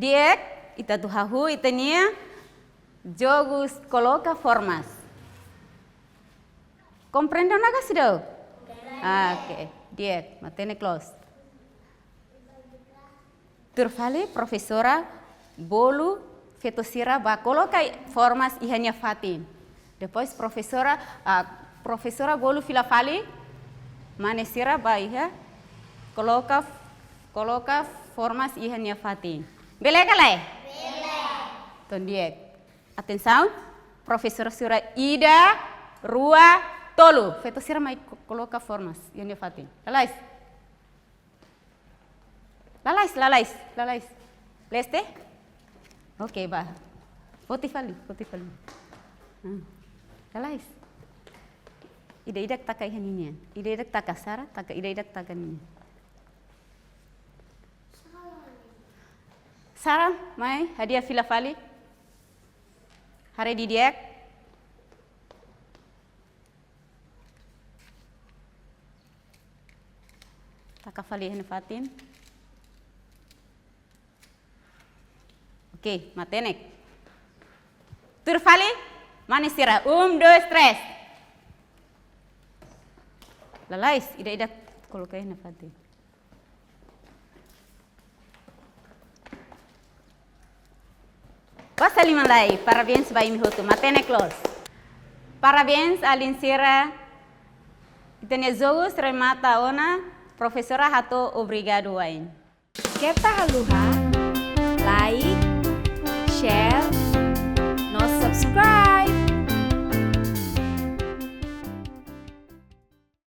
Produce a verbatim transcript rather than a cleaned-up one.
Di'ak, ita atu hahú ita-nia jogu koloka formas. Komprende ona ka seidauk? Ah, oke, di'ak, matenek loos. Tuir fali, profesora bolu feto sira ba koloka formas iha nia fatin. Depois profesora, ah, profesora bolu fila fali mane sira ba iha koloka, koloka formas iha nia fatin. Bele ka lae? Bele. Entaun di'ak. Atensaun, profesora sira ida, rua, tolu. Feto sira mai ko-, koloka formas iha nia fatin. Lalais. Lalais, lalais, lalais. Leste? Oke, bá. Foti fali, foti fali. Hmm. Lalais. Ida-idak taka iha ninian. Ida-idak taka, Sara, taka, ida-idak taka ninian. Sara, mai, hadi'a fila fali. Haree didi'ak. Taka fali iha nia fatin. Oke, matenek. Tuir fali, mane sira. Um, dois, três. Lalais, ida-idak koloka iha nia fatin. Basa liman lai, parabéns ba imi hotu, matenek loos. Parabéns, alin sira. Ita-nia jogu remata ona, profesora hato'o obrigadu wa'in. Keta haluha, like, share, no subscribe.